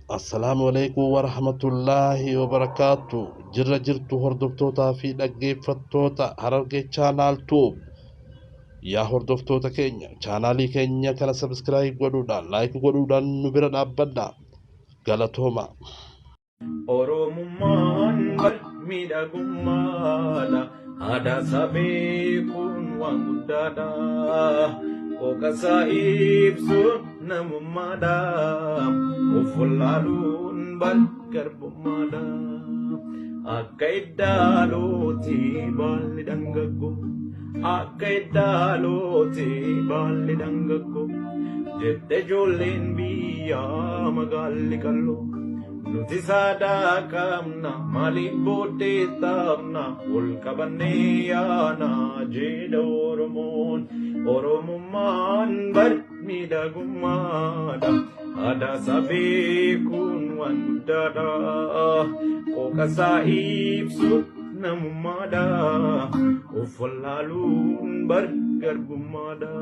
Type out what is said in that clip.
Assalaamu alaikum warahmatullaahi wabarakaatu. Jirra jirtu hordoftootaa fi dhaggeeffattoota Harargee Channel Tube. Yaa hordoftoota keenya, chaanaalii keenya kana subscribe godhuudhaan, like godhuudhaan nu bira dhaabbadha. Galatooma. Oromummaan bar miidhagummaadha. Aadaa isaa beekuun waan guddaadha. Qooqa isaa ibsuun namummaadha. Of wallaaluun bar garbummaadha. Akka iddaalootti baalli dhangaggo. Akka iddaalootti baalli dhangaggo. Jette ijoolleen biyyaa magaalli qalloo. Nuti saadaa qabna, maaliif booddee taphna, wal qabannee yaana jedha Oromoon. Oromummaan bar miidhagummaadha. Aadaa isaa beekuun waan guddaadha. Qooqa isaa ibsuun namummaadha. Of wallaaluun bar garbummaadha.